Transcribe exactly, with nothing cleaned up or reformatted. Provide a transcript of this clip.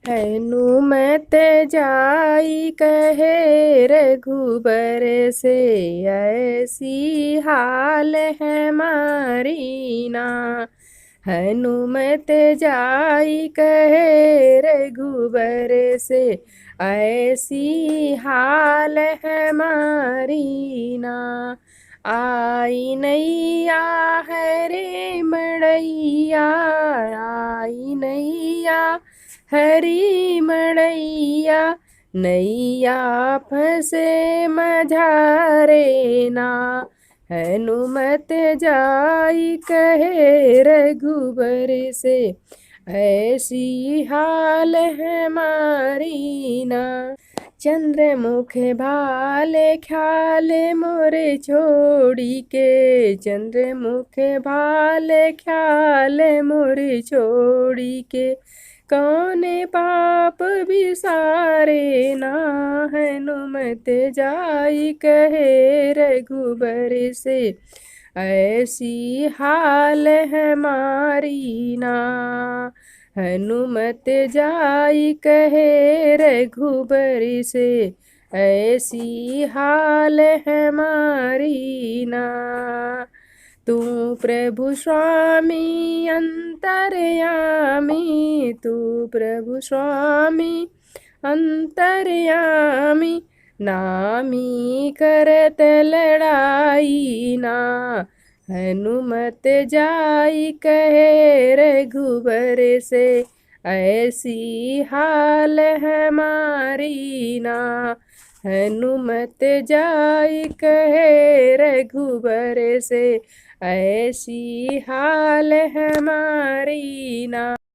हनुमत जाई कहे रघुबर से, ऐसी हाल हमारी ना। हनुमत जाई कहे रघुबर से, ऐसी हाल हमारी ना। आई नैया हरे मड़ैया, आई नैया हरी मड़ैया, नैया फंसे मझारे ना। हनुमत जाई कहे रघुबर से, ऐसी हाल हमारी ना। चंद्रमुख भाल ख्याल मोर छोड़ी के, चंद्रमुख भाल ख्याल मोर छोड़ी के, कौने पाप बिसारे ना। हनुमत जाई कहे रघुबर से, ऐसी हाल हमारी ना। हनुमत जाई कहे रघुबर से, ऐसी हाल हमारी ना। तू प्रभु स्वामी अंतर्यामी, तू प्रभु स्वामी अंतर्यामी, नामी करत लड़ाई ना। हनुमत जाई कहे रघुबर से, ऐसी हाल हमारी ना। हनुमत जाई कहे रघुबर से, ऐसी हाल हमारी ना।